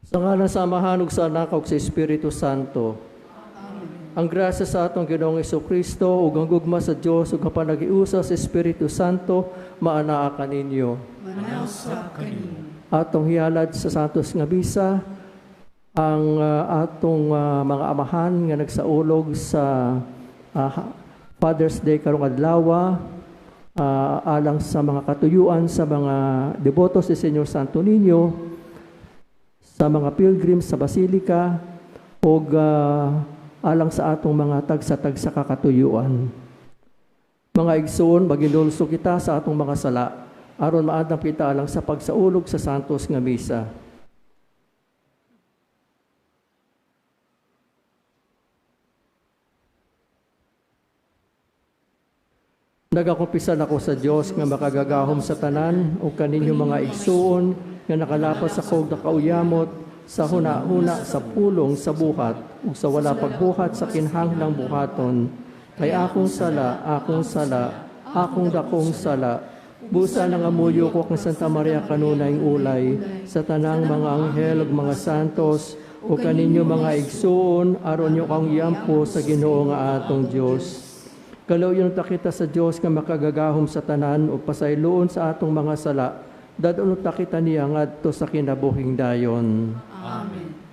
Sa ngalan sa Amahan ug sa Anak ug sa Espiritu Santo. Ang grasya sa atong Ginoong Kristo ug ang gugma sa Dios ug ang panagiusa sa Espiritu Santo maanaa kaninyo. Manausab kaninyo. Atong hihalad sa Santos nga Misa ang atong mga amahan nga nagsaulog sa Father's Day karong adlaw, alang sa mga katuyuan sa mga deboto si Señor Santo Niño, sa mga pilgrims sa Basilica ug alang sa atong mga tagsa-tagsa ka katuyuan. Mga igsoon, maginulso kita sa atong mga sala aron maandam kita alang sa pagsaulog sa Santos nga Misa. Nagakumpisal ako sa Dios nga makagagahom sa tanan ug kaninyo, mga igsuon, nga nakalapas ako og nakauyamot sa huna-huna, sa pulong, sa buhat ug sa wala pagbuhat sa kinahanglang buhaton, kay akong sala, akong sala, akong dakong sala. Busa nangamuyo ko kang Santa Maria, kanunayng ulay, sa tanang mga anghel ug mga santos, ug kaninyo, mga igsuon, aron inyo akong iampo sa Ginoo nga atong Dios. Kaluoyon ta kita sa Dios nga makagagahom sa tanan ug pasayloon sa atong mga sala. Dad-on ta kita niya ngadto sa kinabuhing dayon. Amen.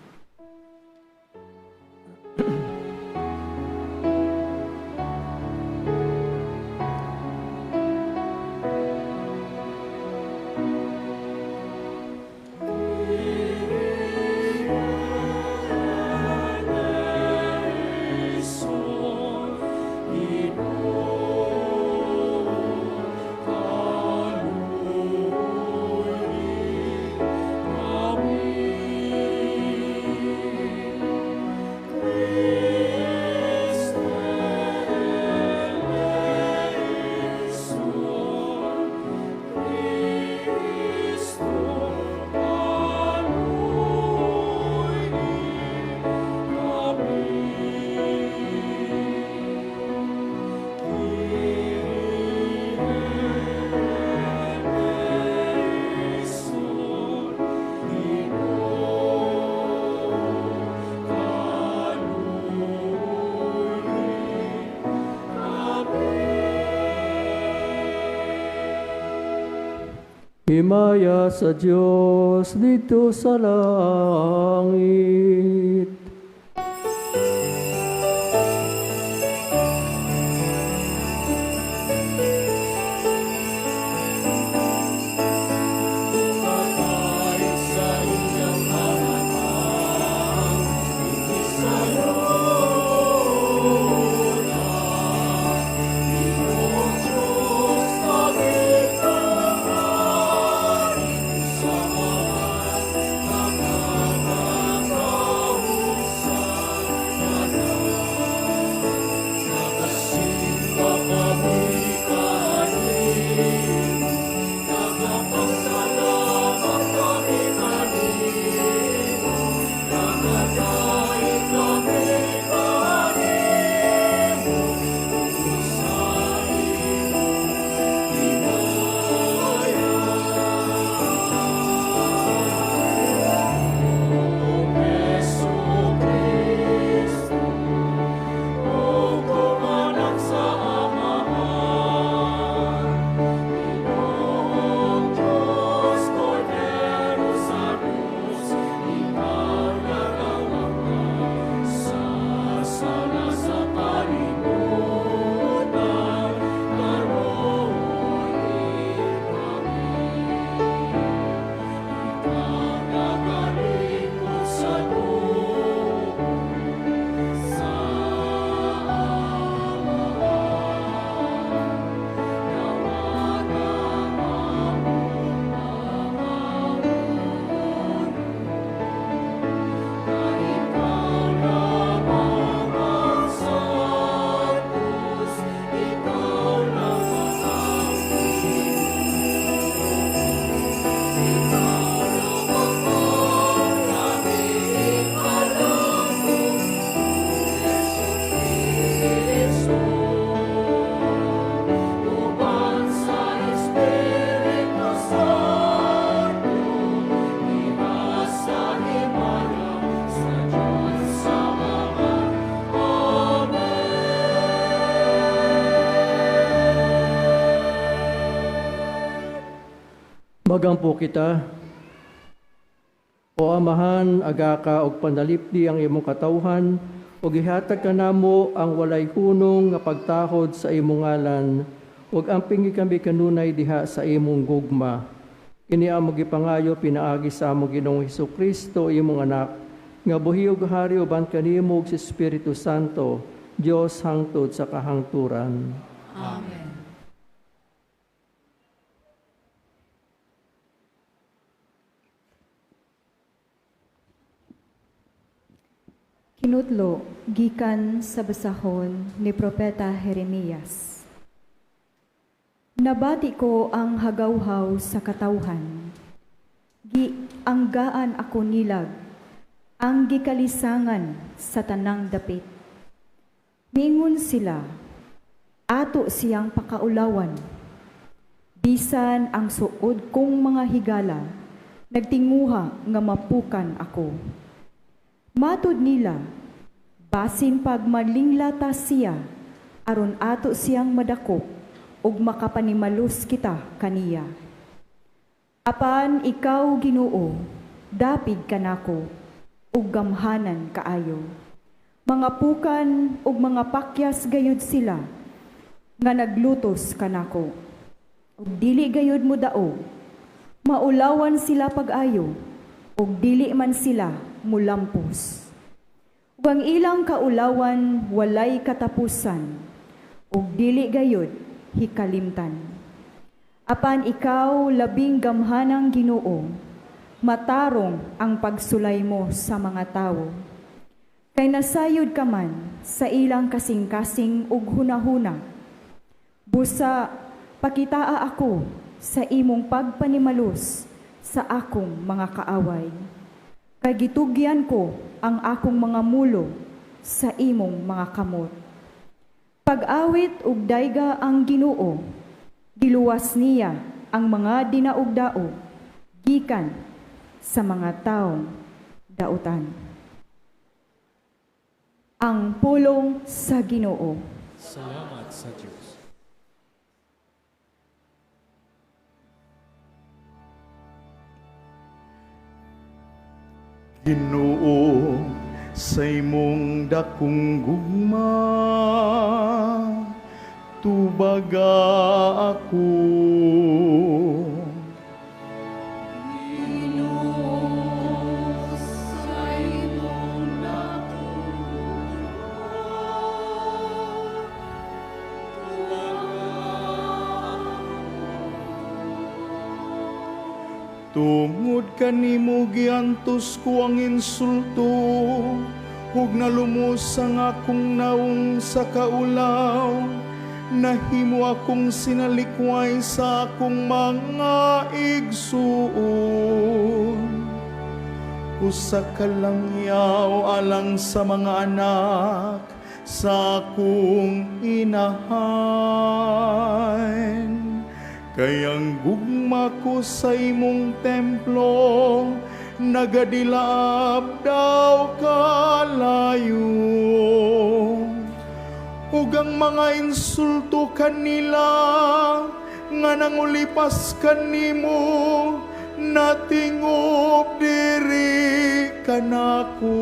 Himaya sa Dios didto sa langit. Magampo kita. O Amahan, agaka og panalipdi ang imong katawhan, ug ihatag kanamo ang walay hunong nga pagtahod sa imong ngalan, ug ampingi kami kanunay diha sa imong gugma. Kini among gipangayo pinaagi sa among Ginoong Hesukristo, imong anak, nga buhi ug hari uban kanimo ug sa Espiritu Santo, Dios hangtod sa kahangturan. Amen. Kinutlo gikan sa basahon ni Propeta Jeremias. Nabati ko ang hagawhaw sa katawhan. Gianggaan ako nilag ang gikalisangan sa tanang dapit. Mingon sila, ato siyang pakaulawan. Bisan ang suod kong mga higala, nagtinguha nga mapukan ako. Matud nila, basin pag malinglata siya, aron ato siyang madakop, ug makapanimalus kita kaniya. Apan ikaw, Ginoo, dapig kanako, ug gamhanan kaayo. Mga pukan ug mga pakyas gayud sila, nga naglutos kanako. Ug dili gayud mo daog, maulawan sila pag-ayo, ug dili man sila mulampos. Ug ang ilang kaulawan walay katapusan, ug dili gayud hikalimtan. Apan ikaw labing gamhanang Ginoo, matarong ang pagsulay mo sa mga tawo. Kay nasayod ka man sa ilang kasing-kasing ug hunahuna. Busa pakitaa ako sa imong pagpanimalus sa akong mga kaaway. Kay gitugyan ko ang akong mga mulo sa imong mga kamot. Pag-awit ug dayga ang Ginoo, giluwas niya ang mga dinaog-daog gikan sa mga taong dautan. Ang pulong sa Ginoo. Salamat sa Diyos. Ginoo, sa imong dakong gugma, tubaga ako. Ginoo, sa imong dakong gugma, tubaga ako. Tungod kanimo giantos ko ang insulto, ug nalumos ang akong naong sa kaulaw. Nahimo akong sinalikway sa akong mga igsuon. Usa ka langyaw alang sa mga anak sa akong inahan. Kay ang gugma ko sa imong templo, nagadilab daw kalayo. Ug ang mga insulto kanila nga nangulipas kanimo, natingob diri kanako.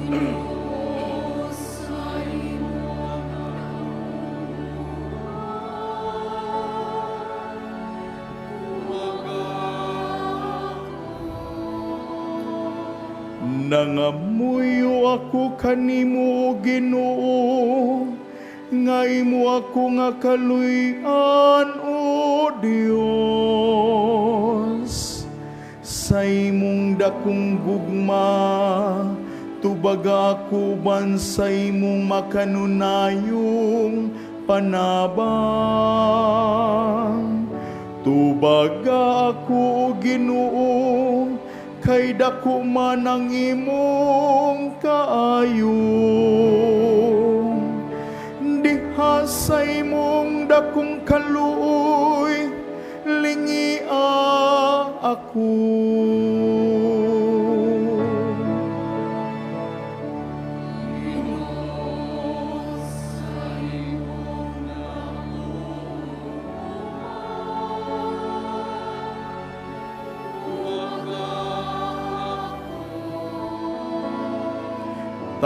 Ginoo, sa imong gugma, tubaga ako. Nangamuyo ako kanimo, Ginoo, nga imo ako nga kaluy-an, O Dios. Sa imong dakong gugma, tubaga ako uban sa imong makanunayong panabang. Tubaga ako, O Ginoo, kay dako man ang imong kaayo. Diha sa imong dakong kaluoy, lingia ako. Ginoo, sa imong dakong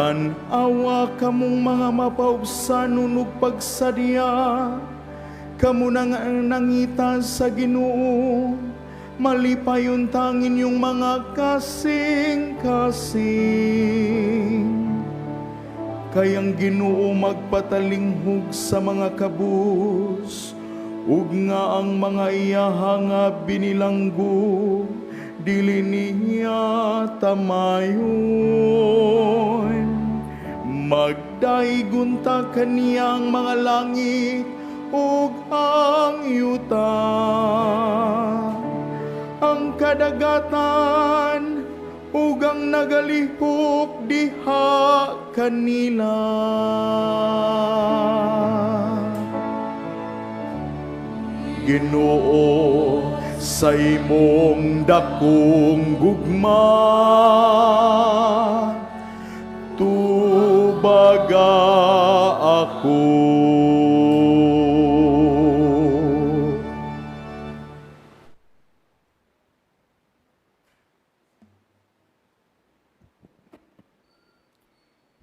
Tan-awa kamong mga mapaubsanon ug pagsadya, kamo nang nangita sa Ginoo, malipayon tang inyong mga kasing-kasing. Kay ang Ginoo magpatalinghog sa mga kabus, ug nga ang mga iyaha nga binilanggo, dili niya tamayon. Magdaigon ta kaniya ang mga langit ug ang yuta, ang kadagatan ug ang nagalihok diha kanila. Ginoo, sa imong dakong gugma, tubaga ako.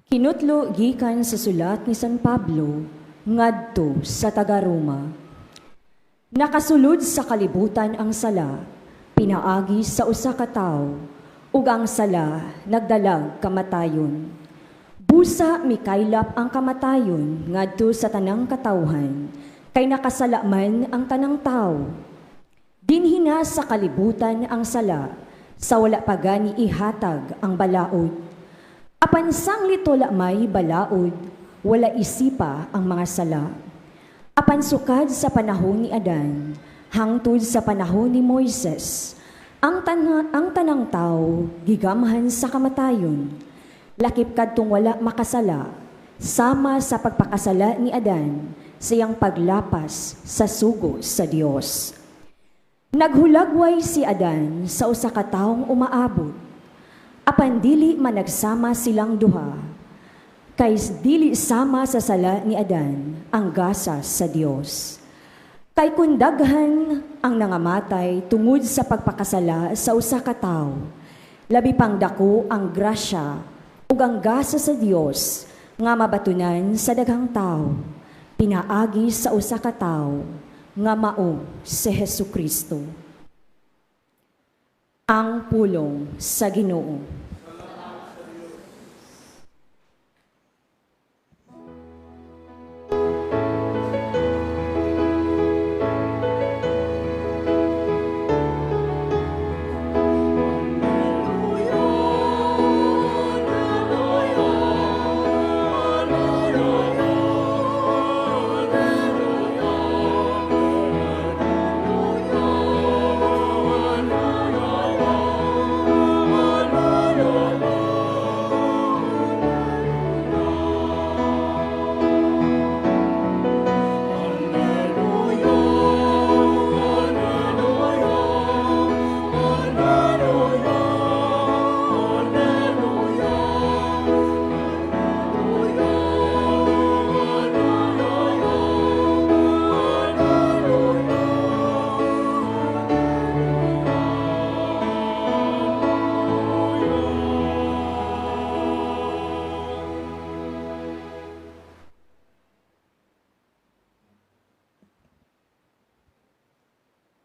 Kinutlo gikan sa sulat ni San Pablo ngadto sa taga-Roma. Nakasulod sa kalibutan ang sala, pinaagi sa usa ka tawo, ug ang sala nagdalag kamatayon. Busa mikaylap ang kamatayon ngadto sa tanang katawhan, kay nakasala man ang tanang tawo. Dinhina sa kalibutan ang sala, sa wala pa gani ihatag ang balaod. Apan sang litola may balaod, wala isipa ang mga sala. Apan sukad sa panahon ni Adan, hangtod sa panahon ni Moises, ang tanang tao gigamhan sa kamatayon. Lakip kadtong wala makasala, sama sa pagpakasala ni Adan, siyang paglapas sa sugo sa Dios. Naghulagway si Adan sa usa ka taong umaabot. Apan dili managsama silang duha, kay dili sama sa sala ni Adan ang gasa sa Dios. Kay kun daghan ang nangamatay tungod sa pagpakasala sa usa ka tawo, labi pang dako ang grasya ug ang gasa sa Dios nga mabatunan sa daghang tawo, pinaagi sa usa ka tawo nga mao si Hesukristo. Ang pulong sa Ginoo.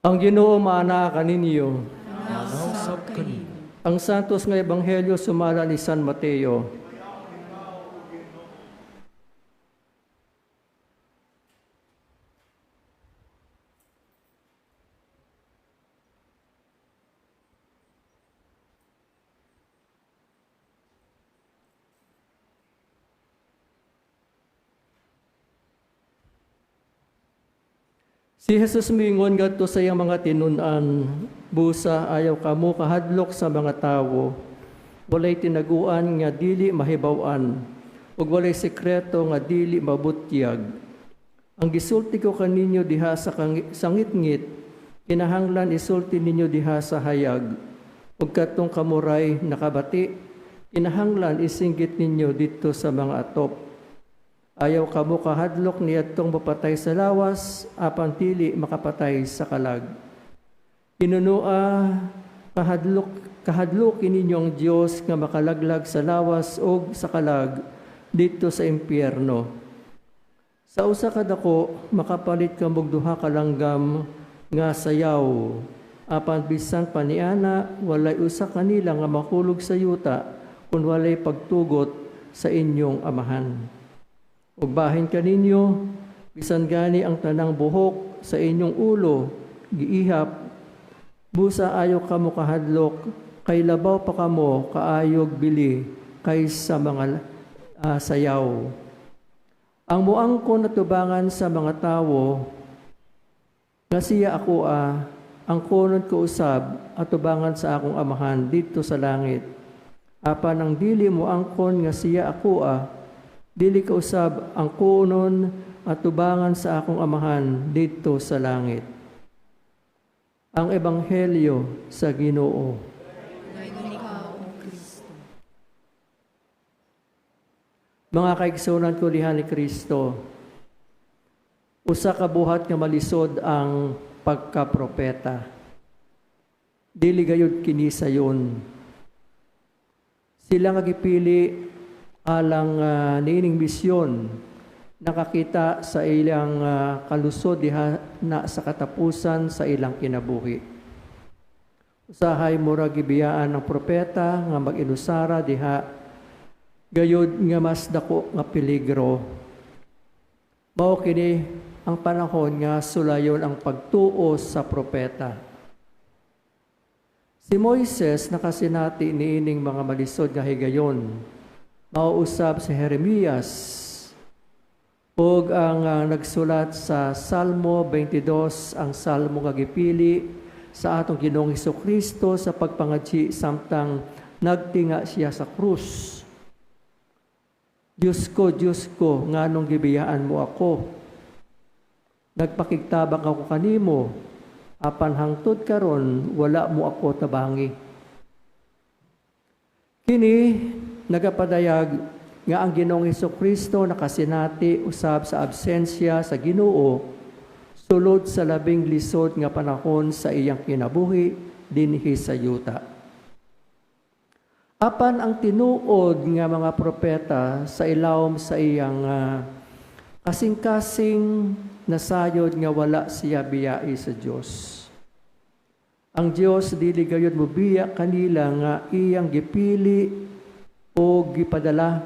Ang Ginoo maana kaninyo. Ang Santos nga Ebanghelyo sumala ni San Mateo. Si Jesus miingon ngadto sa iyang mga tinun-an, busa ayaw kamo kahadlok sa mga tawo. Walay tinaguan nga dili mahibaw-an, ug walay sekreto nga dili mabutyag. Ang gisulti ko kaninyo diha sa sangitngit, kinahanglan isulti ninyo diha sa hayag. Ug katong kamuray nakabati, kinahanglan isinggit ninyo didto sa mga atop. Ayaw kamo kahadlok niadtong mapatay sa lawas, apan dili makapatay sa kalag. Kinunua kahadlok Kahadluki ninyo ang Dios nga makalaglag sa lawas ug sa kalag didto sa impyerno. Sa usa ka dako makapalit kamog duha ka langgam nga sayaw. Apan bisan pa niana, walay usa kanila nga mahulog sa yuta kung walay pagtugot sa inyong Amahan. Ug bahin kaninyo, bisan gani ang tanang buhok sa inyong ulo giihap. Busa ayo kamo kahadlok, kay labaw pa kamo kaayog bili kaysa mga sayaw. Ang muangkon atubangan sa mga tawo nga siya ako angkonon ko usab atubangan sa akong Amahan didto sa langit. Apan ang dili moangkon nga siya ako dili ka usab angkonon atubangan sa akong Amahan didto sa langit. Ang Ebanghelyo sa Ginoo. Dayon ikaw, O Kristo. Mga kaigsuonan ko diha ni Kristo, usa ka buhat nga malisod ang pagkapropeta. Dili gayud kini sayon. Sila nga gipili alang niining misyon, nakakita sa ilang kalusod diha na sa katapusan sa ilang kinabuhi. Usahay mura gibiyaan ng propeta nga mag-inusara diha gayud nga mas dako nga peligro. Mao kini ang panahon nga sulayon ang pagtuo sa propeta. Si Moises nakasinati niining mga malisod nga higayon. Mao usab si Jeremias ug ang nagsulat sa Salmo 22, ang salmo nga gipili sa atong Ginoong Kristo sa pagpangadyi samtang nagtinga siya sa krus. "Diyos ko, Diyos ko, nganong gibiyaan mo ako? Nagpakigtabang ako kanimo, apan hangtod karon wala mo ako tabangi." Kini nagapadayag nga ang Ginoong Kristo nakasinati usab sa absensya sa Ginoo sulod sa labing lisod nga panahon sa iyang kinabuhi dinhi sa yuta. Apan ang tinuod nga mga propeta, sa ilawom sa iyang kasing-kasing nasayod nga wala siya biyai sa Dios. Ang Dios dili gayud mobiya kanila nga iyang gipili o gipadala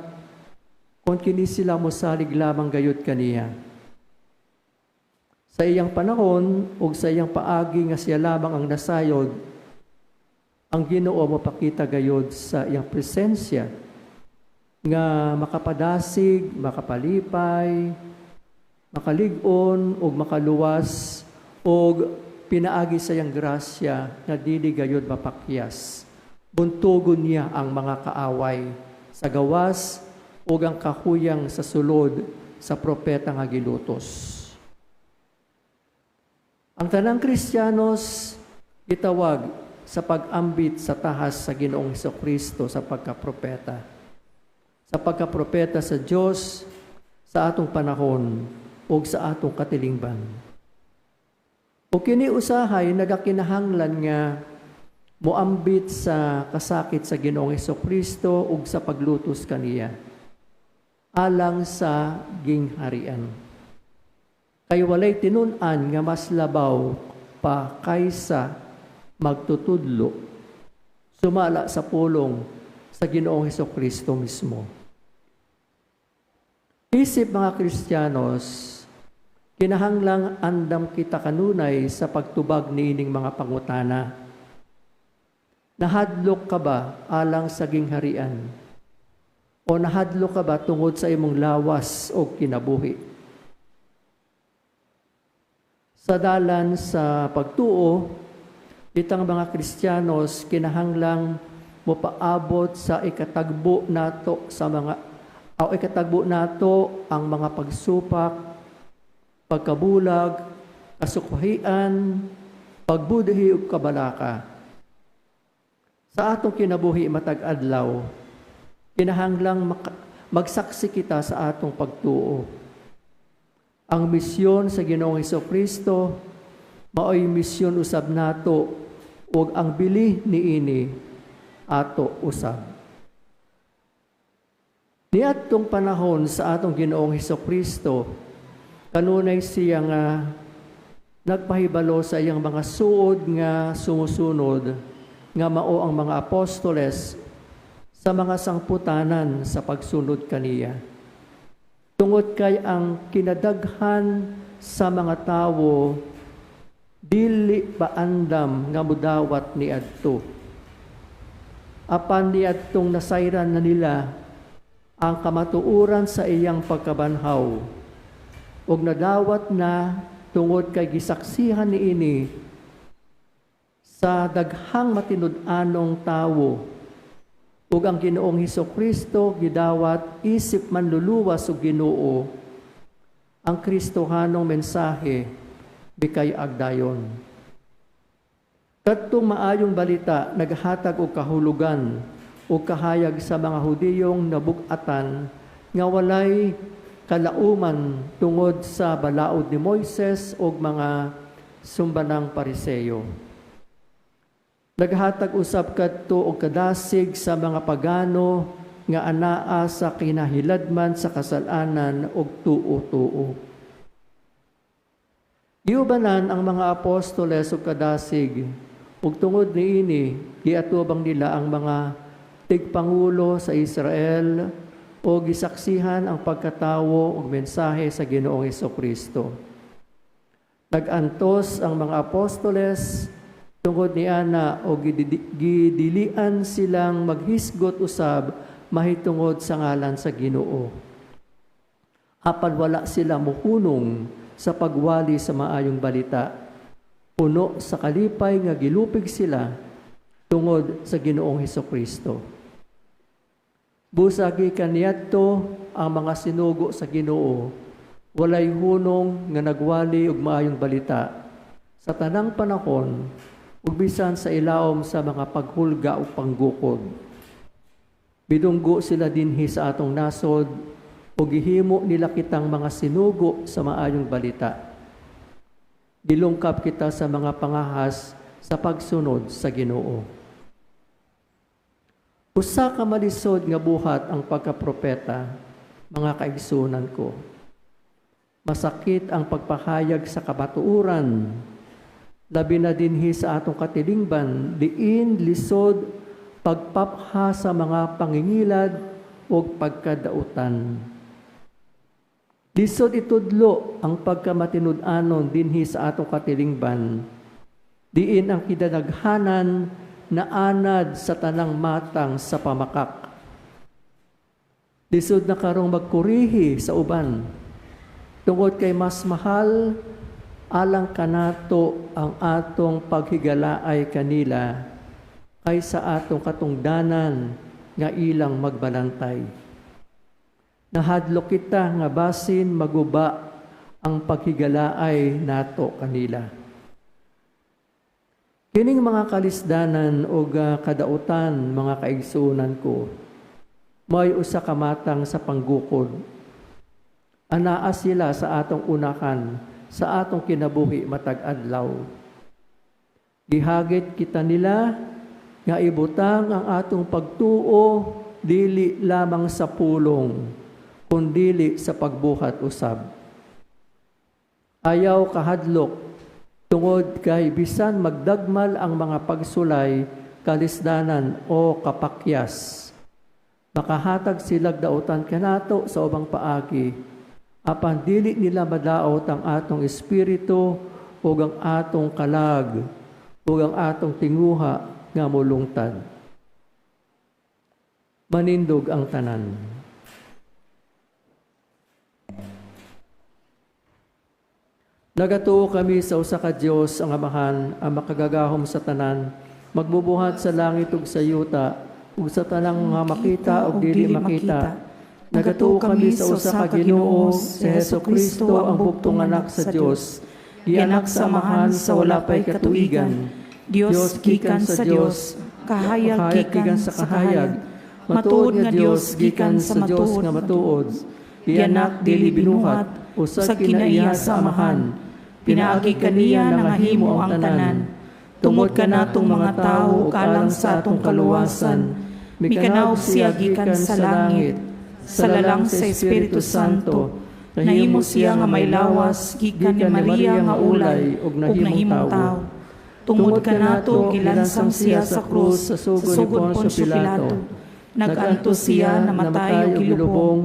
kung kini sila mosalig lamang gayud kaniya. Sa iyang panahon ug sa iyang paagi nga siya lamang ang nasayod, ang Ginoo mapakita gayod sa iyang presensya nga makapadasig, makapalipay, makalig-on ug makaluwas og pinaagi sa iyang grasya nga dili gayod mapakyas. Buntugon niya ang mga kaaway sa gawas ug ang kahuyang sa sulod sa propeta nga gilutos. Ang tanang Kristiyanos gitawag sa pag-ambit sa tahas sa Ginoong Kristo sa pagkapropeta. Sa pagkapropeta sa Dios sa atong panahon ug sa atong katilingban. O kini usahay nagakinahanglan nga moambit sa kasakit sa Ginoong Kristo ug sa paglutos kaniya alang sa gingharian. Kay walay tinun-an nga mas labaw pa kaysa magtutudlo sumala sa pulong sa Ginoong Kristo mismo. Isip mga Kristiyanos, kinahanglang andam kita kanunay sa pagtubag niining mga pangutana. Nahadlok ka ba alang sa gingharian? O nahadlok ka ba tungod sa imong lawas o kinabuhi? Sa dalan sa pagtuo, kitang mga Kristiyanos kinahanglang mopaabot sa ikatagbo nato sa mga o ikatagbo nato ang mga pagsupak, pagkabulag, kasukwahian, pagbudhi ug kabalaka. Sa atong kinabuhi matag adlaw, kinahanglang magsaksi kita sa atong pagtuo. Ang misyon sa Ginoong Kristo maoy misyon usab nato ug ang bili niini ato usab. Niadtong panahon sa atong Ginoong Hesukristo, kanunay siya nga nagpahibalo sa iyang mga suod nga sumusunod nga mao ang mga apostoles sa mga sangputanan sa pagsunod kaniya. Tungod kay ang kinadaghan sa mga tawo dili paandam nga mudawat niadto. Apan niadtong nasayran na nila ang kamatuoran sa iyang pagkabanhaw ug nadawat na tungod kay gisaksihan niini sa daghang matinud-anong tawo ug ang Ginoong Hesukristo gidawat isip manluluwas ug Ginoo, ang Kristohanong mensahe bikay agdayon. Kadtong maayong balita naghatag og kahulugan ug kahayag sa mga Hudiyong nabug-atan nga walay kalauman tungod sa balaod ni Moises ug mga sumbanang Pariseyo. Naghatag usab kadto og kadasig sa mga pagano nga anaa sa kinahiladman sa kasalanan ug tuo-tuo. Giubanan ang mga apostoles ug kadasig ug tungod niini giatubang nila ang mga tigpangulo sa Israel o gisaksihan ang pagkatawo ug mensahe sa Ginoong Hesukristo. Nag-antos ang mga apostoles tungod niana o gidilian silang maghisgot usab mahitungod sa ngalan sa Ginoo. Apan wala sila mohunong sa pagwali sa maayong balita. Puno sa kalipay nga gilupig sila tungod sa Ginoong Hesukristo. Busa gikan niadto ang mga sinugo sa Ginoo, walay hunong nga nagwali og maayong balita sa tanang panahon ug bisan sa ilawom sa mga paghulga ug panggukod. Bidunggo sila dinhi sa atong nasod ug gihimo nila kitang mga sinugo sa maayong balita. Gilungkab kita sa mga pangahas sa pagsunod sa Ginoo. Usa ka malisod nga buhat ang pagkapropeta, mga kaigsunan ko. Masakit ang pagpahayag sa kamatuoran, labi na dinhi sa atong katilingban, diin lisod pagpapha sa mga pangingilad o pagkadautan. Lisod itudlo ang pagkamatinud-anon dinhi sa atong katilingban, diin ang kidadaghanan na anad sa tanang matang sa pamakak. Lisod na karong magkurihi sa uban, tungod kay mas mahal alang kanato ang atong paghigalaay kanila kaysa atong katungdanan nga ilang magbalantay. Nahadlok kita nga basin maguba ang paghigalaay nato kanila. Kining mga kalisdanan o kadautan, mga kaigsuonan ko, may usa ka matang sa panggukod. Anaa sila sa atong unakan, sa atong kinabuhi matag adlaw. Gihagit kita nila nga ibutang ang atong pagtuo dili lamang sa pulong, kundili sa pagbuhat usab. Ayaw kahadlok tungod kay bisan magdagmal ang mga pagsulay, kalisdanan o kapakyas. Makahatag silag dautan kanato sa ubang paagi, apan dili nila madaot ang atong espiritu ug ang atong kalag ug ang atong tinguha nga molungtad. Manindog ang tanan. Nagatuo kami sa usa ka Dios ang Amahan, ang makagagahom sa tanan, magbubuhat sa langit ug sa yuta, ug sa tanang nga makita ug dili makita. Nagatuo kami sa usa ka Ginoo, si Hesukristo ang bugtong anak sa Dios, gianak sa Amahan sa wala pay katuigan. Dios gikan sa Dios, kahayag gikan sa kahayag, matuod nga Dios gikan sa Dios matuod nga matuod, gianak dili binuhat, usa sa kinaiya kinaiya sa sa Amahan, Amahan, pinaagi kaniya nangahimo ang tanan. Tungod kanatong mga tawo ug alang sa atong kaluwasan, mikanaog siya gikan sa langit, sa lalang sa Espiritu Santo, nahimo siya nga may lawas gikan ni Maria nga ulay ug nahimong tawo. Tungod kanato gilansang siya sa krus sa sugod ni Poncio Pilato. Nag-antos siya, namatay ug gilubong,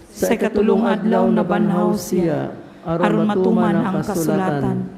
sa ikatulong adlaw nabanhaw siya aron matuman ang kasulatan.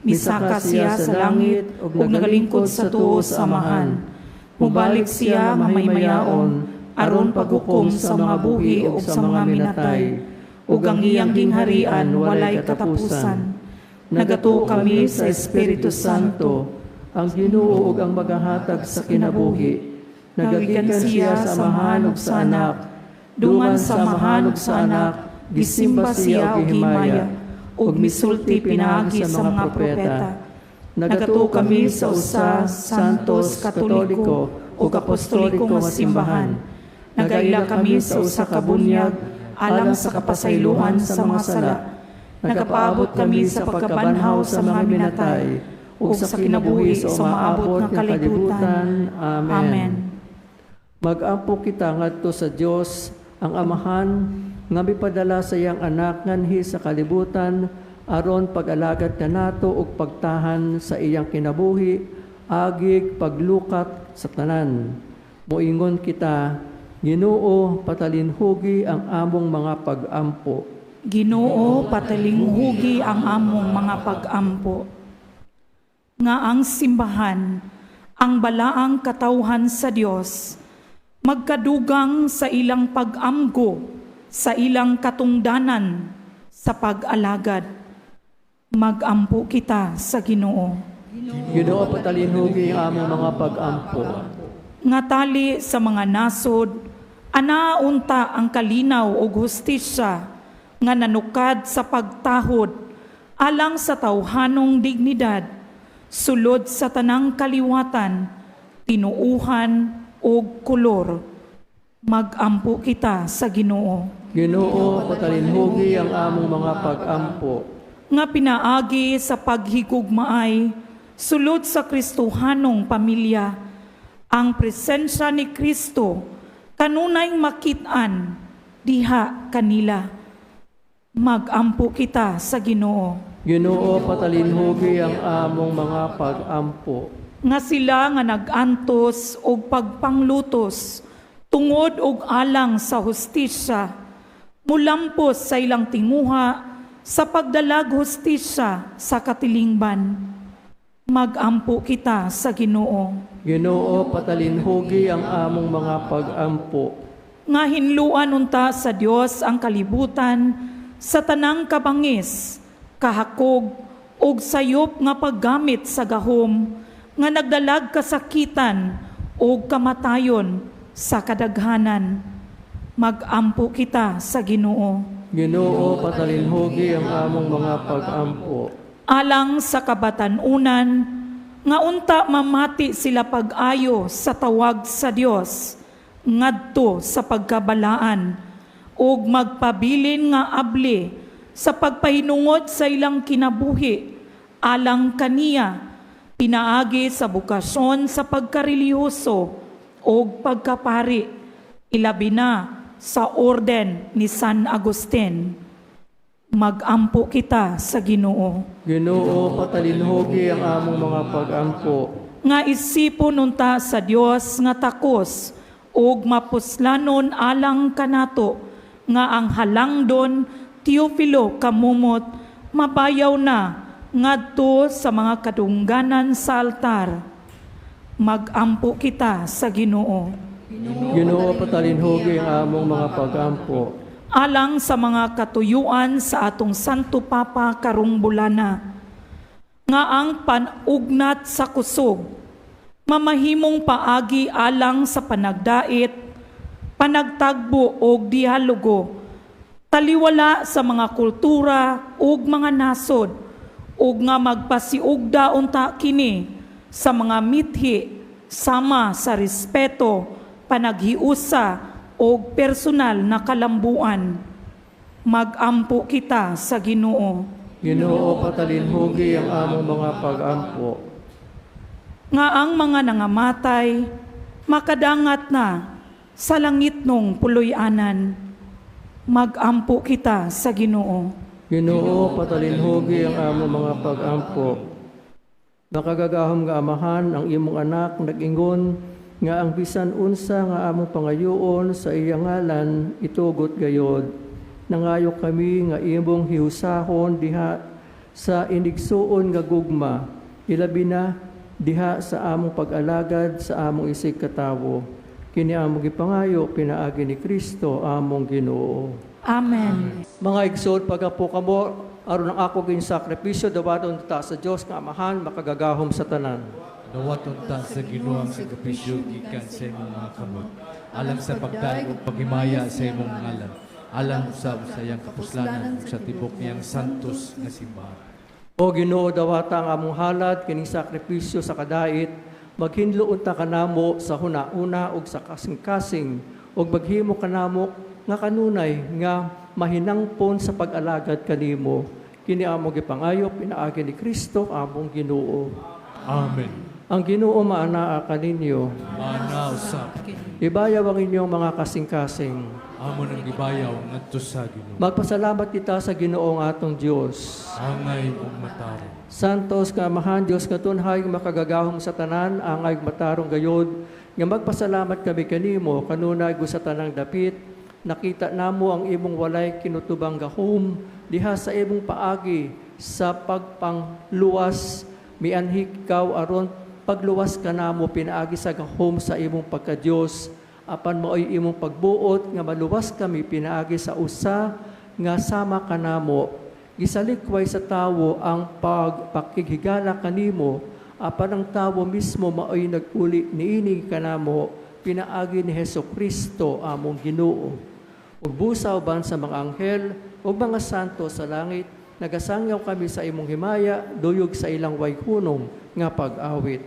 Misaka siya sa langit ug nagalingkod sa tuo sa Amahan. Mubalik siya nga mahimayaon aron paghukom sa mga buhi ug sa mga minatay, ug ang iyang gingharian walay katapusan. Nagatuo kami sa Espiritu Santo, ang Ginoo ug ang magahatag sa kinabuhi. Nagagikan siya sa Amahan ug sa Anak. Dungan sa Amahan ug sa Anak, gisimba siya og himaya, ug misulti pinaagi sa mga propeta. Nagatuo kami sa usa, Santos, Katoliko ug Apostoliko nga simbahan. Nagaila kami sa usa ka bunyag alang sa kapasayloan sa mga sala. Nagapaabot kami sa pagkabanhaw sa mga minatay ug sa kinabuhi sa umaabot nga kalibutan. Amen. Amen. Mag-ampo kita ngadto sa Dios ang Amahan nga mipadala sa iyang anak nganhi sa kalibutan aron pag-alagad kanato ug pagtahan sa iyang kinabuhi agig paglukat sa tanan. Moingon kita, Ginoo, patalinhugi ang among mga pag-ampo. Ginoo, patalinghugi ang among mga pag-ampo. Nga ang simbahan, ang balaang katawhan sa Dios, magkadugang sa ilang pag-amgo, sa ilang katungdanan, sa pag-alagad. Mag-ampo kita sa Ginoo. Ginoo, patalinhugi ang among mga pag-ampo. Nga tali sa mga nasod, ana unta ang kalinaw ug hustisya nga nanukad sa pagtahod alang sa tawhanong dignidad, sulod sa tanang kaliwatan, tinuuhan ug kolor. Mag-ampo kita sa Ginoo. Ginoo, patalinhugi ang among mga pag-ampo. Nga pinaagi sa paghigugmaay sulod sa Kristohanong pamilya, ang presensya ni Kristo kanunay makit-an diha kanila. Mag-ampo kita sa Ginoo. Ginoo, patalinhugi ang among mga pag-ampo. Nga sila nga nag-antos og pagpanglutos tungod og alang sa hustisya, mulampos sa ilang tinguha sa pagdalag hustisya sa katilingban. Mag-ampo kita sa Ginoo. Ginoo, patalinhugi ang among mga pag-ampo. Nga hinluan unta sa Dios ang kalibutan sa tanang kabangis, kahakog ug sayop nga paggamit sa gahom nga nagdalag kasakitan ug kamatayon sa kadaghanan. Mag-ampo kita sa Ginoo. Ginoo, patalinhugi ang among mga pag-ampo. Alang sa kabatan-unan nga unta mamati sila pag-ayo sa tawag sa Dios ngadto sa pagkabalaan ug magpabilin nga abli sa pagpahinungod sa ilang kinabuhi alang kaniya, pinaagi sa bukasyon sa pagkarelihiyoso ug pagkapari, ilabi na sa orden ni San Agustin. Mag-ampo kita sa Ginoo. Ginoo, patalinhugi ang among mga pag-ampo. Nga isipon unta sa Dios nga takos ug mapuslanon alang kanato nga ang halangdon Teofilo Camomot mabayaw na ngadto sa mga kadungganan sa altar. Mag-ampo kita sa Ginoo. Ginoo, patalinhugi ang among mga pag-ampo. Alang sa mga katuyuan sa atong Santo Papa karong bulana, nga ang panugnat sa kusog mamahimong paagi alang sa panagdait, panagtagbo og dialogo, taliwala sa mga kultura ug mga nasod, ug nga magpasiugda unta kini sa mga mithi sama sa respeto, panaghiusa og personal na kalambuan. Mag-ampo kita sa Ginoo. Ginoo, patalinhugi ang among mga pag-ampo. Nga ang mga nangamatay makadangat na sa langitnong puloy-anan. Magampo kita sa Ginoo. Ginoo, patalinhugi ang among mga pag-ampo. Makagagahom nga Amahan, ang imong anak nag-ingon nga ang bisan unsa nga among pangayoon sa iyang ngalan itugot gayod. Nangayo kami nga imong hihusahon diha sa inigsuon nga gugma, ilabi na diha sa among pag-alagad sa among isig katawo. Kini among gipangayo pinaagi ni Kristo among Ginoo. Amen. Mga igsoon, pag-ampo kamo aron ang ako ging sakripisyo dawaton ta sa Dios nga Amahan makagagahom sa tanan. Dawaton ta sa Ginoo ang sakripisyo gikan sa imong mga kamot, alang sa pagdayeg ug paghimaya sa imong ngalan, alang usab sa iyang kapuslanan ug sa tibok niyang santos nga simbahan. O Ginoo, dawata ang among halad kining sakripisyo sa kadait, maghinlo unta kanamo sa huna-una ug sa kasing-kasing, ug maghimo kanamo nga kanunay nga mahinangpon sa pag-alagad kanimo. Kini among gipangayo pinaagi ni Kristo among Ginoo. Amen. Ang Ginoo maanaa kaninyo. Maanaa usab. Ibayaw ang inyong mga kasing-kasing. Amo nang gibayaw ngadto sa Ginoo. Magpasalamat kita sa Ginoo nga atong Dios. Angay ug matarong. Santos nga Amahan, Dios nga tunhay makagagahom sa tanan, angay ug matarong gayod, nga magpasalamat kami kanimo kanunay ug sa tanang dapit. Nakita namo ang imong walay kinutubang gahom diha sa imong paagi sa pagpangluwas, mianhi ikaw aron pagluwas kanamo pinaagi sa gahom sa imong pagka-Dios, apan maoy imong pagbuot nga maluwas kami pinaagi sa usa nga sama kanamo. Gisalikway sa tawo ang pagpakighigala kanimo, apan ang tawo mismo maoy naguli niini kanamo pinaagi ni Hesus Kristo among Ginoo. Ug busa uban sa mga anghel ug mga santo sa langit, nagasangyaw kami sa imong himaya, duyog sa ilang way hunong nga pag-awit.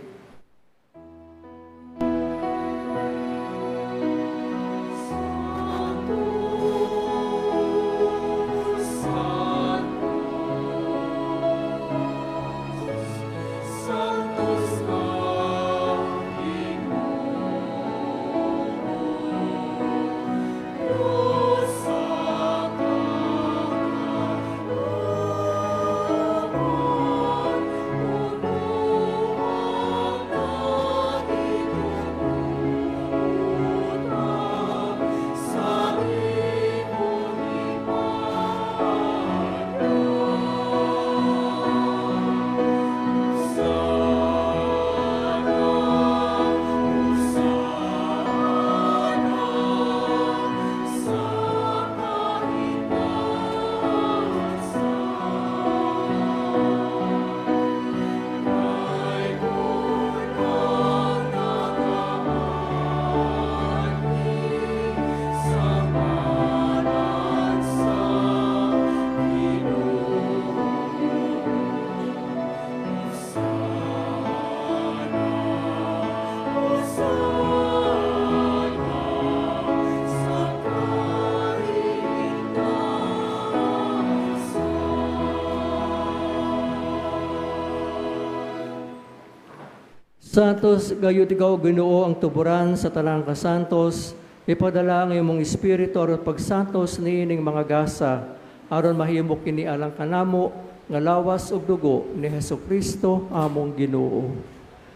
Santos, gayud ikaw Ginoo ang tuburan sa tanang kasantos, ipadala ang imong espiritu aron pagsantos niining mga gasa, aron mahimo kini alang kanamo nga lawas ug dugo ni Hesukristo among Ginoo.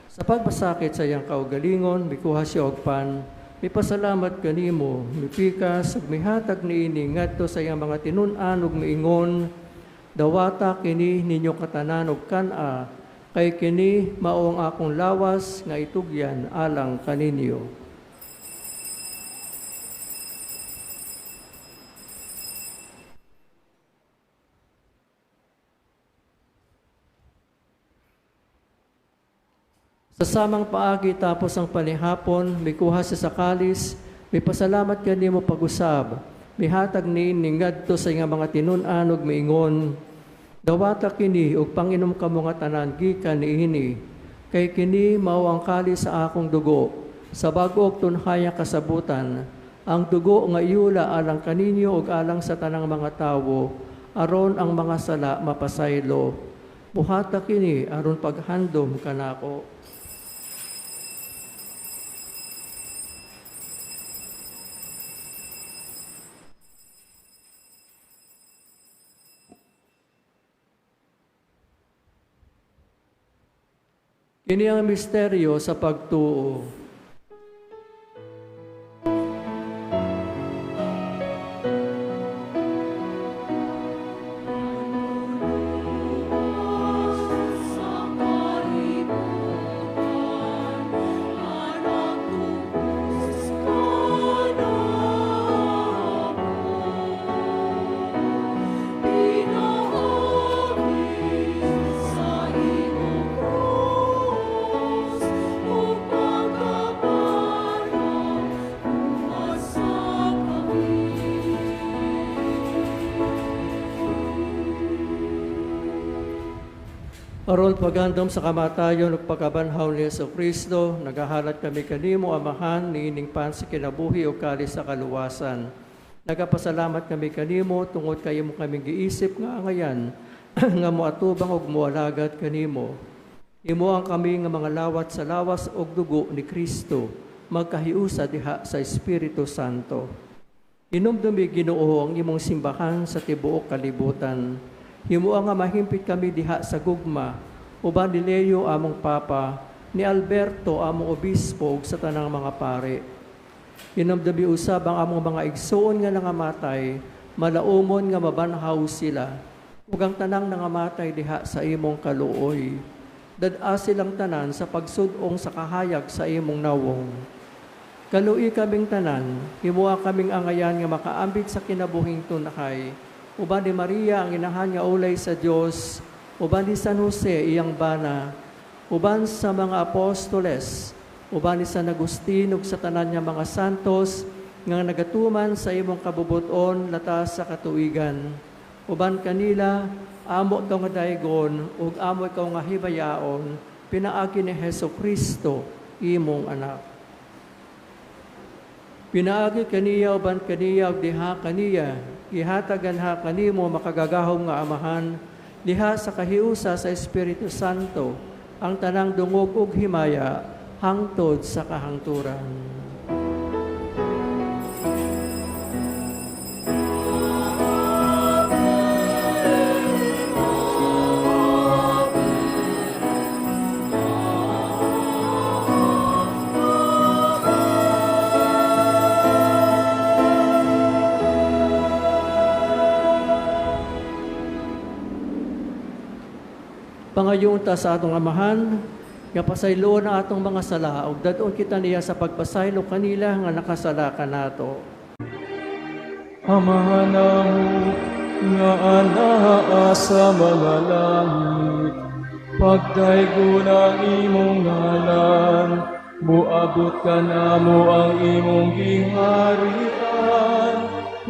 Sa pagpasakit sa iyang kaugalingon, mikuha siya og pan, mipasalamat kanimo, mipikas ug mihatag niini ngadto sa iyang mga tinun-an ug miingon, dawata kini ninyo katanan ug kan-a, kay kini mao ang akong lawas nga itugyan alang kaninyo. Sa samang paagi tapos ang panihapon, mikuha siya sa kalis, mipasalamat kanimo pag-usab, mihatag niini ngadto sa iyang mga tinun-an ug miingon, dawata kini ug panginom kamo nga tanan gikan niini, kay kini mao ang kalis sa akong dugo, sa bag-o og tunhayang kasabutan, ang dugo nga iula alang kaninyo ug alang sa tanang mga tawo, aron ang mga sala mapasaylo. Buhata kini aron paghandom kanako. Kini ang misteryo sa pagtuo. Aron pagandom sa kamatayon ug pagkabanhaw ni Hesus Kristo, nagahalat kami kanimo, Amahan, niining pan sa kinabuhi ug kalis sa kaluwasan. Nagapasalamat kami kanimo tungod kay imo kaming giisip nga angayan nga moatubang ug moalagad kanimo. Imo ang kami nga mga lawat sa lawas ug dugo ni Kristo, magkahiusa diha sa Espiritu Santo. Hinumdumi, Ginoo, ang imong simbahan sa tibuok kalibutan. Himoa nga mahimpit kami diha sa gugma, uban ni Leo among Papa, ni Alberto among Obispo ug sa tanang mga pare. Hinumdumi usab ang among mga igsoon nga nangamatay, malaumon nga mabanhaw sila, ug ang tanang nangamatay diha sa imong kaluoy. Dad-a silang tanan sa pagsud-ong sa kahayag sa imong nawong. Kalui kaming tanan, himoa kaming angayan nga makaambit sa kinabuhing tunakay, uban ni Maria ang inahan nga ulay sa Dios, uban ni San Jose iyang bana, uban sa mga apostoles, uban ni San Agustin ug sa tanan nga mga santos nga nagatuman sa imong kabubuton latas sa katuigan. Uban kanila amo ikaw nga daygon ug amo ikaw nga hibayaon pinaagi ni Hesus Kristo imong anak. Pinaagi kaniya uban kaniya ug diha kaniya ihatagan ha kanimo makagagahom nga Amahan diha sa kahiusa sa Espiritu Santo ang tanang dungog ug himaya hangtod sa kahangturan. Pangayoon ta sa atong Amahan, nga pasayloon ang atong mga sala, ug dad-on kita niya sa pagpasaylo kanila nga nakasala kanato. Amahan namo nga anaa sa mga langit, pagdaygon ang imong ngalan, moabot kanamo ang imong giharian,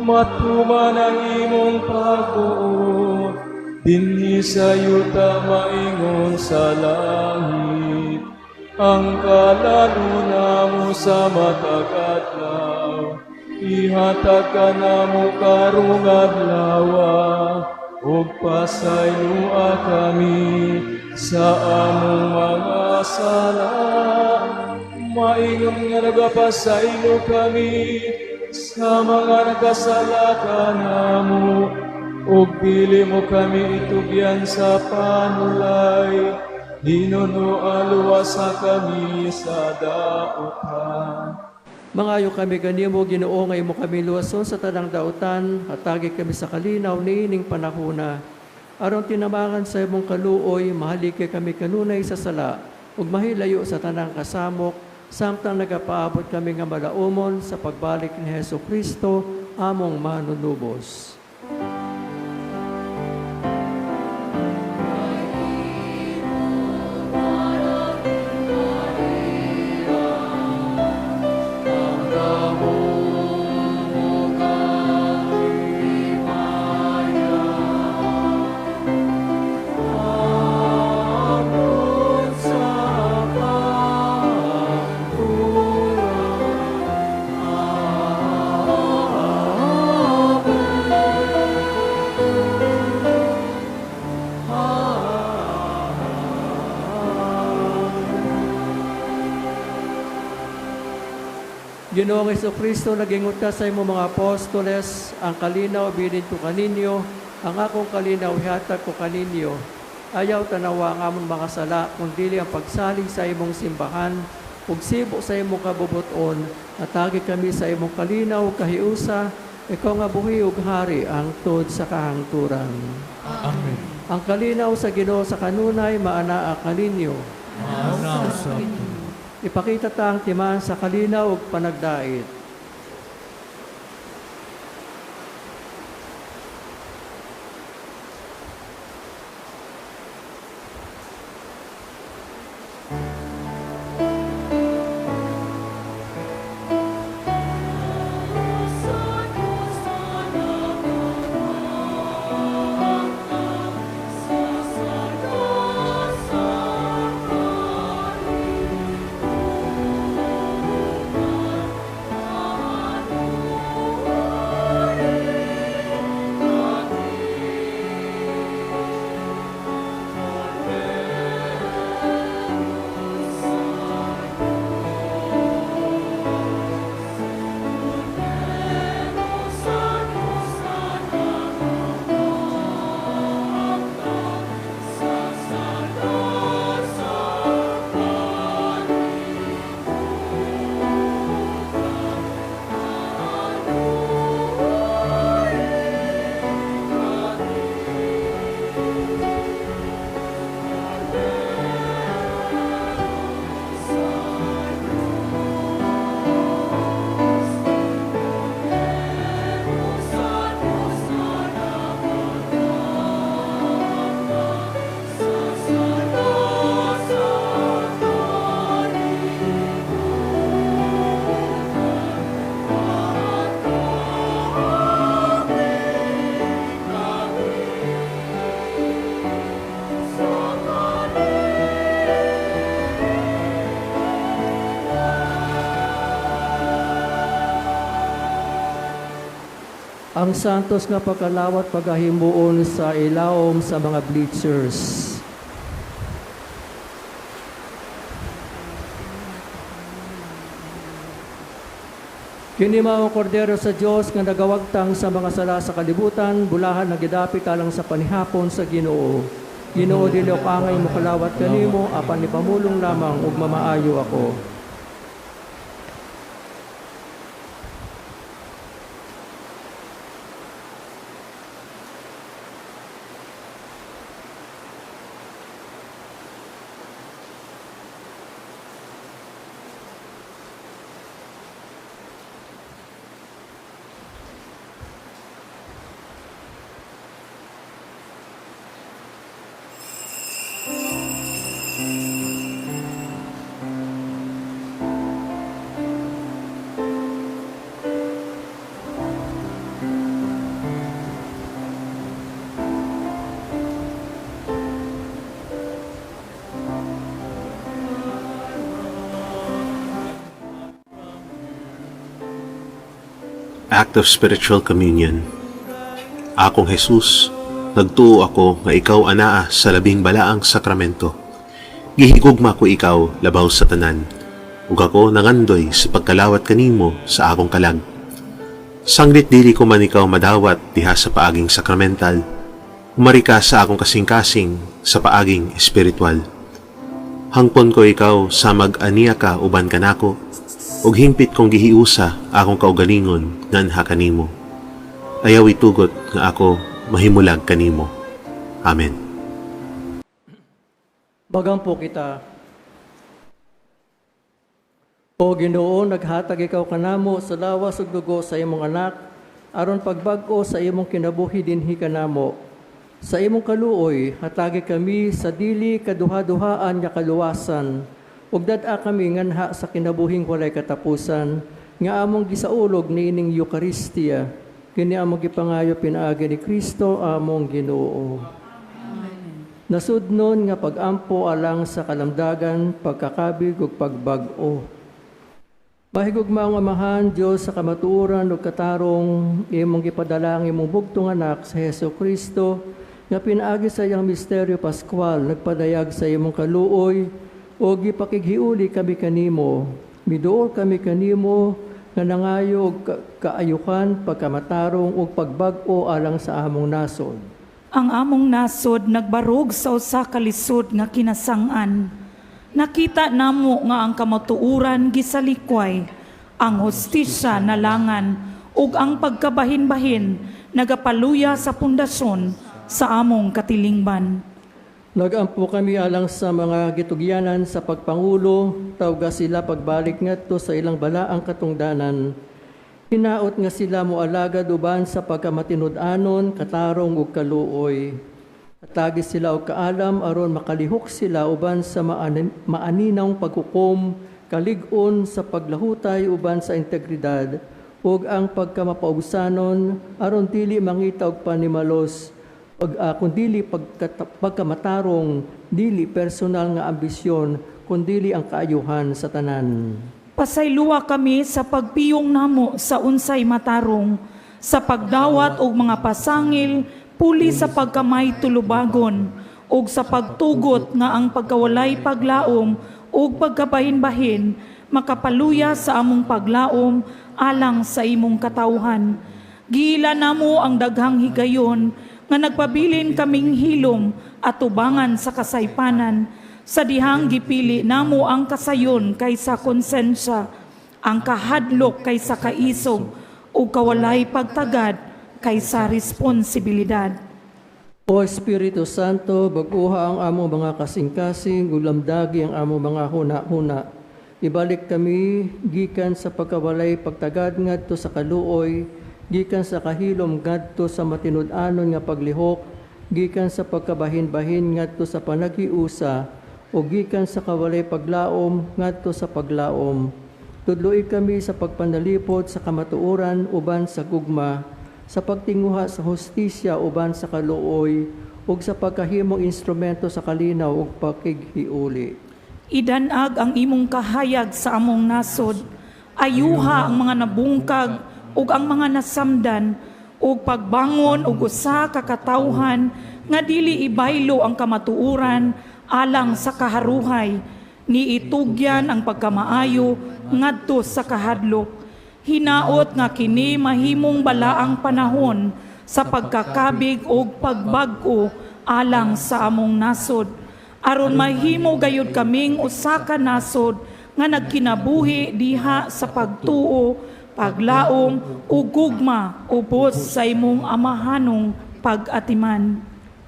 matuman ang imong pagbuot, dinhi sa yuta maingon sa langit. Ang kalalo namo sa matag adlaw, ihatag kanamo karong adlawa, ug pasayloa kami sa among mga sala, maingon nga nagapasaylo kami sa mga nakasala kanamo, ug dili mo kami itugyan sa panulay, hinunoa luwasa kami sa dautan. Mangayo kami kanimo, Ginoo, nga imo kami luwason sa tanang dautan, hatagi kami sa kalinaw niining panahona. Aron tinamangan sa imong kaluoy, mahalike kami kanunay sa sala, ug mahilayo sa tanang kasamok, samtang nagapaabot kami nga malaumon sa pagbalik ni Hesus Kristo, among manunubos. Ginoong Hesukristo, nagingot ka sa imong mga apostoles, ang kalinaw bilin ko kaninyo, ang akong kalinaw ihatag ko kaninyo. Ayaw tanawa ang among mga sala, kundili ang pagsalig sa imong simbahan, ug sibo sa imong kabubuton, atagi kami sa imong kalinaw kahiusa, ikaw nga buhi ug hari hangtod sa kahangturan. Amen. Ang kalinaw sa Ginoo sa kanunay maanaa kaninyo. Maana usab. Ipakita ta ang timaan sa kalinaw ug panagdait. Ang santos nga pagkalawat pagahimuon sa ilawom sa mga bleachers. Kini mao ang kordero sa Dios nga nagawagtang sa mga sala sa kalibutan, bulahan nga gidapit alang sa panihapon sa Ginoo. Ginoo, dili ako angay mokalawat kanimo, apan ipamulong lamang ug mamaayo ako. Act of Spiritual Communion. Akong Jesus, nagtuo ako nga ikaw anaa sa labing balaang sakramento. Gihigugma ko ikaw labaw sa tanan, ug ako nangandoy sa pagkalawat kanimo sa akong kalag. Sanglit dili ko man ikaw madawat diha sa paaging sakramental, umari ka sa akong kasing-kasing sa paaging espiritual. Hangpon ko ikaw sa mag-aniya ka uban kanako, ug hingpit kong gihiusa akong kaugalingon nganha kanimo. Ayaw itugot nga ako mahimulag kanimo. Amen. Magampo kita. O Ginoo, naghatag ikaw kanamo sa lawas ug dugo sa imong anak, aron pagbag-o sa imong kinabuhi dinhi kanamo. Sa imong kaluoy, hatagi kami sa dili kaduha-duhaan nga kaluwasan, ug dad-a kami nganha sa kinabuhing walay katapusan, nga among gisaulog niining Eucharistia. Kini among gipangayo pinaagi ni Kristo among Ginoo. Amen. Nasudnon nga pagampo alang sa kalamdagan, pagkakabig ug pagbag-o. Mahigugmaong Amahan, Dios sa kamatuoran ug katarong, imong gipadala ang imong bugtong anak sa Hesus Kristo, nga pinaagi sa iyang misteryo Pascual, nagpadayag sa imong kaluoy, o gipakighiuli kami kanimo, miduol kami kanimo, nga nangayo og kaayukan, pagkamatarong ug pagbag-o alang sa among nasod. Ang among nasod nagbarog sa usa ka lisod nga kinasang-an. Nakita namo nga ang kamatuoran gisalikway, ang hustisya nalangan, ug ang pagkabahin-bahin nagapaluya sa pundasyon sa among katilingban. Nagampo kami alang sa mga gitugyanan sa pagpangulo, tawga sila pagbalik ngadto sa ilang balaang katungdanan. Hinaot nga sila moalagad uban sa pagkamatinud-anon, katarong ug kaluoy. Hatagi sila og kaalam aron makalihok sila uban sa maaninawng paghukom, kalig-on sa paglahutay uban sa integridad, ug ang pagkamapaubsanon aron dili mangita og panimalos, kundili pagkamatarong, dili personal nga ambisyon, kundili ang kaayuhan sa tanan. Pasayloa kami sa pagpiyong namo sa unsay matarong, sa pagdawat og mga pasangil, puli sa pagkamay tulubagon, ug sa pagtugot nga ang pagkawalay paglaom ug pagkabahin-bahin makapaluya sa among paglaom alang sa imong katawhan. Giila namo ang daghang higayon nga nagpabilin kaming hilom at tubangan sa kasaypanan, sa dihang gipili namo ang kasayon kaysa konsensya, ang kahadlok kaysa kaisog, ug kawalay pagtagad kaysa responsibilidad. O Espiritu Santo, bag-uha ang among mga kasing-kasing, ug lamdagi ang among mga huna-huna. Ibalik kami gikan sa pagkawalay pagtagad ngadto sa kaluoy, gikan sa kahilom ngadto sa matinud-anon nga paglihok, gikan sa pagkabahin-bahin ngadto sa panaghiusa, o gikan sa kawalay paglaom ngadto sa paglaom. Tudloi kami sa pagpanalipod sa kamatuoran uban sa gugma, sa pagtinguha sa hustisya uban sa kaluoy, ug sa pagkahimong instrumento sa kalinaw ug pakighiuli. Idanag ang imong kahayag sa among nasod, ayuha ang mga nabungkag ug ang mga nasamdan, ug pagbangon og usa ka katawhan nga dili ibaylo ang kamatuoran alang sa kaharuhay, ni itugyan ang pagkamaayo ngadto sa kahadlok. Hinaot nga kini mahimong balaang panahon sa pagkakabig ug pagbag-o alang sa among nasod, aron mahimo gayud kaming usa ka nasod nga nagkinabuhi diha sa pagtuo, paglaom ug gugma ubos sa imong amahanong pag-atiman.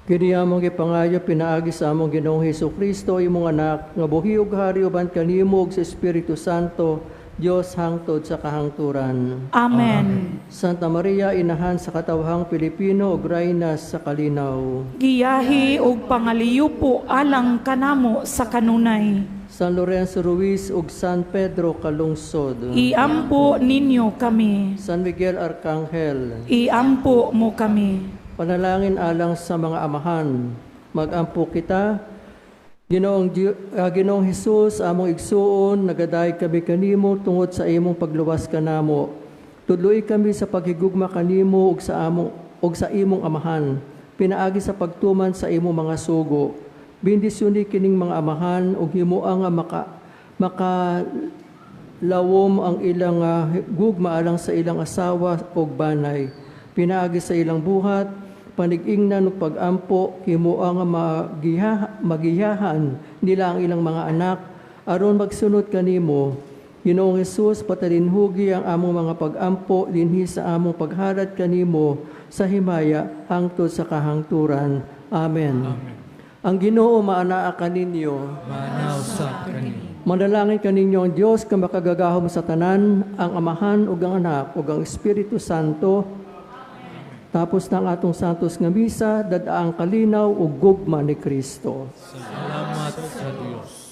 Kini among gipangayo pinaagi sa among Ginoong Hesus Kristo, imong anak, nga buhi ug hari uban kanimo ug sa Espiritu Santo, Dios hangtod sa kahangturan. Amen. Santa Maria, inahan sa katawhang Pilipino ug rayna sa kalinaw. Giyahi ug pangaliyupo alang kanamo sa kanunay. San Lorenzo Ruiz ug San Pedro Calungsod. Iampo ninyo kami. San Miguel Arcangel. Iampo mo kami. Panalangin alang sa mga amahan. Magampo kita. Ginoong Hesus, among igsuon, nagadayeg kami kanimo tungod sa imong pagluwas kanamo. Tudloi kami sa paghigugma kanimo ug sa among ug sa imong amahan, pinaagi sa pagtuman sa imong mga sugo. Bendisyoni kining mga amahan ug himoa nga maka lawom ang ilang gugma alang sa ilang asawa ug banay. Pinaagi sa ilang buhat, panigingnan ug pagampo, himoa nga magiyahan nila ang ilang mga anak aron magsunod kanimo. Ginoong Hesus, patalinhugi ang among mga pagampo dinhi sa among paghalad kanimo sa himaya hangtod sa kahangturan. Amen. Amen. Ang Ginoo maanaa kaninyo. Maanaa usab kaninyo. Manalangin kaninyo ang Dios nga makagagahom sa tanan, ang Amahan ug ang Anak ug ang Espiritu Santo. Tapos na ang atong santos nga misa, dad-a ang kalinaw ug gugma ni Kristo. Salamat sa Dios.